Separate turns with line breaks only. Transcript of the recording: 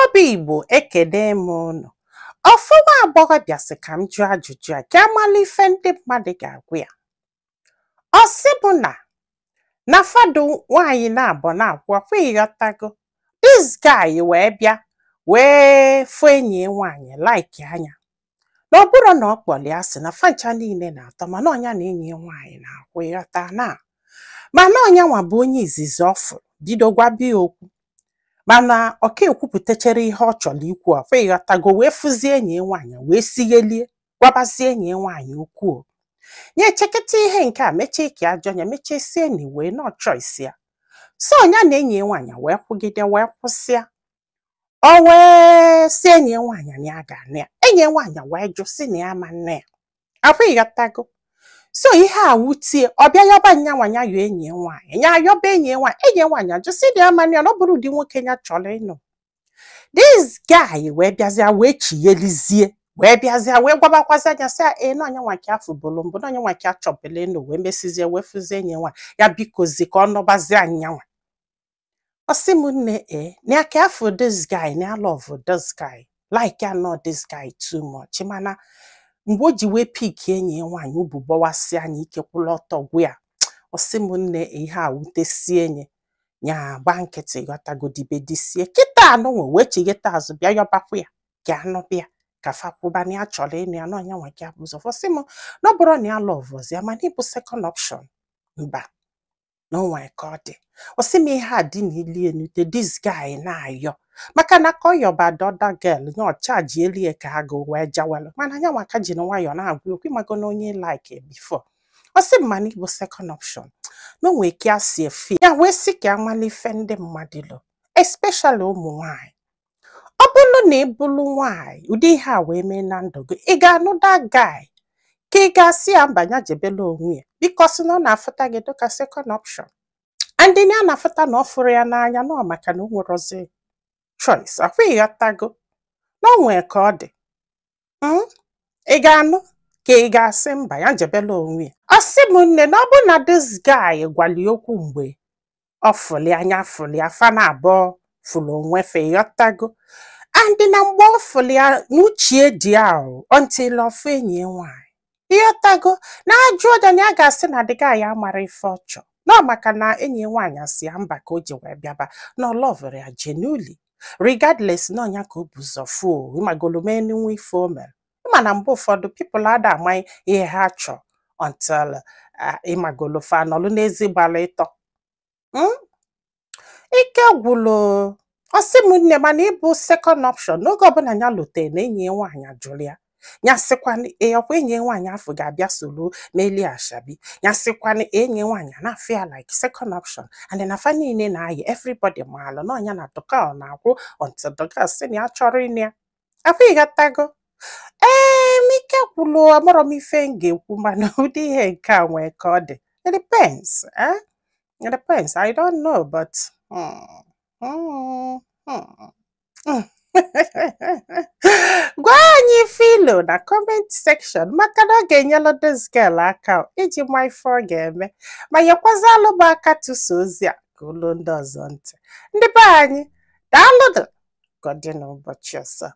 Igbo bụ Igbo, ekene m unu. Ofu nwa agbọghọbịa sị ka m jụọ ajụjụ a ka amala ife ndị mmadụ ga-agwa ya. Ọ sị bụ na na fadụ nwaanyị na-abọ na-akwụ ọkwa, ịghọtago? This guy wee bịa wee fụ enyi ya nwaanyị, like anya na ọ bụrụ na ọ kpọrọ ya, sị na fancha niile na-atọ, mana ọnya na enyi ya nwaanyị na-akwụ, ịghọta? Na mana ọnya nwa bụ onye izizi ọ fụrụ bido gwaba ya okwu, mana ọ ka ekwupụtachere ihe ọ chọrọ ikwu ọkwa, ịghọtago? Wee fụzie enyi ya nwaanyị, wee sighelie gwabazie enyi ya nwaanyị okwu. O nye echekịta ihe nke a mechie ka ajọ ya mechie sie na wee nọ choice ya. So ya na enyi ya nwaanyị wee kwụgide wee kwụsịa. O wee si enyi ya nwaanyị na ya ga-anụ ya. Enyi ya nwaanyị wee jụ, si na ya ma nne ya akwa, ịghọtago? So ihe a wutie, ọ bịa yọba nyanwa ya yọọ enyi ya nwaanyị, ya ayọba enyi ya nwaanyị. Enyi ya nwaanyị ajụ, si na ya ma nne ya, na ọ bụrụ ụdị nwoke ya chọrọ ịnụ. This guy wee bịazịa wee chighelizie, wee bịazịa wee gwabakwazi anya, sị ya ee, na onye nwa nke afọ bụrụ mbụ, na onye nwa nke achọbụla ịnụ. Wee mesizie wee fụzie enyi ya nwaanyị ya, bikozi ka ọ nọbazie anyanwa. Ọ sị m nne, ee, na ya ka afọ this guy, na ya love this guy, like ya nọ this guy too much. Mana mgbe o ji wee pick enyi ya nwaanyị, ubu gbawasị anya ike kwụla ọtọ gwụ ya. Ọ sị m nne, ihe a wutesie enyi ya, gba nkịtị, ghọtagodibe disie kịta anụnwa, wee chigheta azụ bịa yọbakwa ya ka anụ bịa ka fa kwụba, na ya chọrọ ịnụ ya, na ọnya nwa ka bụ ụzọ. Fọsị m na ọ bụrụ na ya love ya, mana ịbụ second option, mba, na o nwere ka ọ dị. Ọ sị m ihe a dị na ili enute this guy na-ayọ, maka na ka ọ yọba the other girl nye ọ charge elie ka agụ wee jawelu, mana anya nwa ka ji nwayọọ na-agwa okwu, ịmago na onye like before. Ọ sị m mana ịbụ second option, na o nwere ka si efe ya. Wee sị ka amala ife ndị mmadụ lụ, especially ụmụ nwanyị. Ọ bụrụ na ị bụrụ nwaanyị, ụdị ihe a wee mee na ndụ gị, ị ga-anụ that guy, ka ị ga-asị ya mba, ya jebela onwe ya, because na ọ na-afụta gị dịka second option, and ya na-afụta na ọ fụrụ ya n'anya, na ọ maka na o nwerozi choice akwa, ịghọtago? Na o nwee ka ọ dị. Ị ga-anụ, ka ị ga-asị mba, ya jebela onwe ya? Ọ sị m nne, na ọ bụ na this guy gwara ya okwu mgbe ọ fụli anya fụli afa na abụọ fụrụ onwe fe, ịghọtago? And na mgbe ọ fụli ya n'uchie dị ahụ until ọfụ enyi ya nwaanyị, ịghọtago? Na ajụ ọja na ya ga-asị na the guy amara ife ọ chọ, na ọ maka na enyi ya nwaanyị asị ya mba ka o ji wee bịaba, na ọ loverụ ya genuinely, regardless na ọnya ka o bu ụzọ fuo, ịmagolo mee nwa ife o mere. Ịma na mgbe ụfọdụ people ada ama ihe ha chọ until ịmagolo fa nọlụ n'ezi gbara ịtọ. Ike gwụlụ. Ọ sị m nne, mana ịbụ second option, n'oge ọbụla ya lotere na enyi ya nwaanyị jụrụ ya, ya sịkwana ee, ọkwa enyi ya nwaanyị afọ ga-abịa soro melie ashabi. Ya sịkwana enyi ya nwaanyị na-afụ ya like second option, and na fa niile na-ayị, everybody maalụ na ọnya na the girl na-akwụ until the girl sị na ya chọrọ ịnụ ya afọ, ịghọtago? Ee, m ike gwụlụ. Amarọ m ife m ga-ekwu, mana ụdị ihe nke a nwee ka ọ dị. It depends, eh? It depends. I don't know, but mm. Gwa anyị ife ilo na comment section, maka na ọ ga-enyelu this girl aka iji ma ife ọ ga-eme, ma nyekwazalụ m aka tụsa ozi a ka olu ndị ọzọ ntị. Ndị be anyị, daalụnụ. Ka ọ dị n'ụbọchị ọzọ.